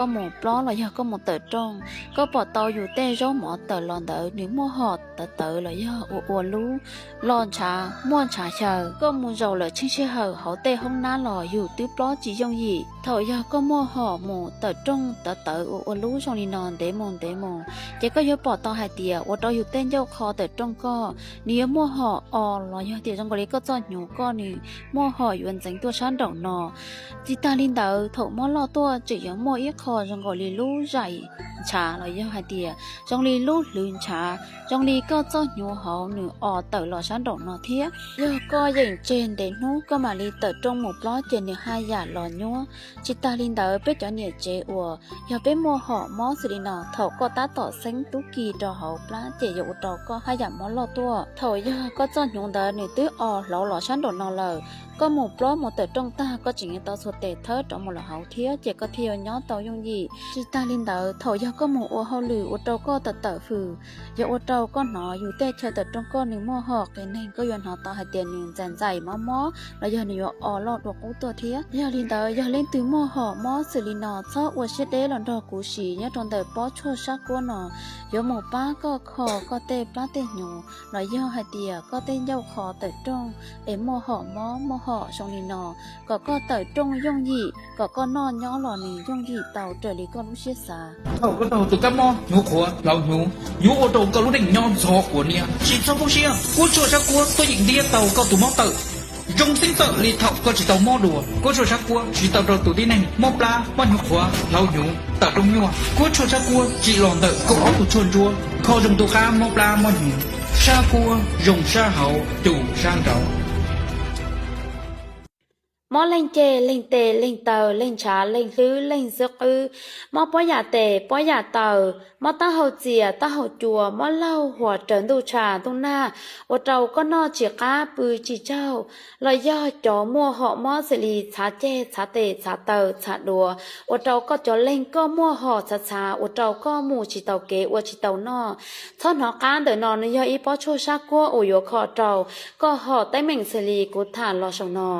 Koj mus plob los yog koj mus tawm rooj, koj pom tau yus tej zaub mov tawm los ntawd nws muaj hom tawv tawv los yog ua ua lub los ntshav muaj ntshav xyaw. Koj mus zaum lawm tsheej sij hawm hauv tej hoob nab los yus twb plob tsis yooj yim. Thaum yog koj muaj hom mus tawm rooj tawv tawv ua ua lub zoo li no ntev mus ntev mus, ces koj yuav pom tau hais tias ua rau yus tej ncauj qho tawm rooj koj nws yuav muaj hom o los yog tias zoo nkaus li koj txoj hnyuv koj nws muaj hom yuav ntxeev tuaj sab nraum no. Tsis tag li ntawd, thaum mob loj tuaj tseem yuav muaj ib qho zoo nkaus li lub zaim ntshav los yog hais tias zoo li lub hlwv ntshav, zoo li koj txoj hnyuv hauv nws o tawm los sab nraum no thiab. Yog koj yeem tseg ntev hnub koj mam li tawm rooj mus plob ces nws haj yam los nyuab. Tsis tag li ntawd, peb cov niam tsev uas yog peb muaj hom mob xws li no, thaum koj tab tom xeeb tub ki rau hauv plab ces yuav ua rau koj haj yam mob loj tuaj. Thaum yog koj txoj hnyuv ntawd nws twb o hlauv los sab nraum no lawm, koj mus plob mus tawm rooj tag koj tseem yuav tau txhua tes thawb rov mus los hauv thiab ces koj thiaj yuav nyob tau yooj yim. Tsis tag li ntawd, thaum yog koj mus ua hauj lwm ua rau koj tawm tawm hws, yog ua rau koj hnov yus tej chaw tawm rooj koj nws muaj hom qias neeg, koj yuav hnov tau hais tias nws ntxais ntxais mob mob los yog nws yuav o loj dua qub tuaj thiab. Yog li ntawd, yog leej twg muaj hom mob xws li no txhob ua siab deb los nrog kuv sim nyob rau ntawm pob tshuaj sab kuab no, yuav mus pab koj kho koj tej plab tej hnyuv los yog hais tias koj tej ncauj qho tawm rooj es muaj hom mob muaj hom zoo li no, kom koj tawm rooj yooj yim, kom koj noj nyob los nws yooj yim tau raws li koj lub siab xav. Thaum koj raug tus kab mob hnyuv qhuav hlauv hnyuv, yuav ua rau koj lub neej nyob ntxhov quav niab. Tsis txhob poob siab, kuab tshuaj sab kuab tuaj yeem ntiab tau koj tus mob tawm. Zoo xeeb txawm li thaum koj tsis tau mob dua, kuab tshuaj sab kuab tsis tau rau tus tib neeg mob plab mob hnyuv qhuav hlauv hnyuv tawm rooj nyuaj. Kuab tshuaj sab kuab tsim los ntawm kaum ob tus tshuaj ntsuab, kho zoo tu qab mob plab mob hnyuv. Sab kuab zoo sab hauv, tu sab nraud. Mob leeg ceg, leeg tes, leeg taw, leeg ntshav, leeg hlwb, leeg xub qwb, mob pob yam tes, pob yam taw, mob taub hau txias, taub hau cua, mob laug, huam raws ntuj tshav ntuj nag, ua rau koj noj tsis qab pw tsis tsaug, los yog cov muaj hom mob xws li txhav ceg, txhav tes, txhav taw, txhav duav, ua rau koj cov leeg koj muaj hom txhav txhav, ua rau koj mus tsis tau kev ua tsis tau noj. Txhob hnov qab ntawm no, nws yog ib pob tshuaj sab kuab uas yuav kho rau koj hom teeb meem xws li kuv tham los saum no.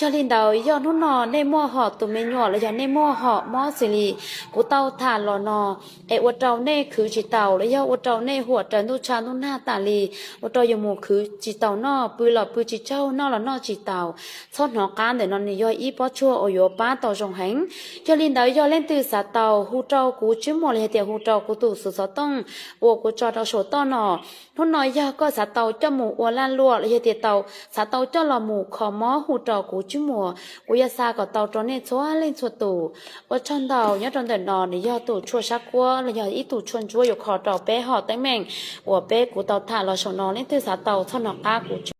Yog li ntawd, yog hnub no nej muaj hom tus me nyuam los yog nej muaj hom mob xws li kuv tau tham los no, es ua rau nej khwv tsis taus los yog ua rau nej huam raws ntuj tshav ntuj nag tas li, ua rau yuav mus khwv tsis taus noj, pw los pw tsis tsaug, noj los noj tsis taus, txhob hnov qab ntawm no, nws yog ib pob tshuaj uas yuav pab tau zoo heev. Yog li ntawd, yog leej twg xav tau, hu rau kuv tswb muas los yog tias hu rau kuv tus xov tooj uas kuv tso rau saum toj no. Hnub no yog koj xav tau coj mus ua laj luam los yog tias tau xav tau coj los mus kho mob, hu rau kuv tswb muas, kuv yuav xa kom tau rau nej txhua leej txhua tus. Ua tsaug ntau. Nyob rau ntawm no, nws yog tus tshuaj sab kuab los yog ib tug tshuaj ntsuab yuav kho rau peb hom teeb meem uas peb kuv tau tham los saum no. Leej twg xav tau, txhob hnov qab kuv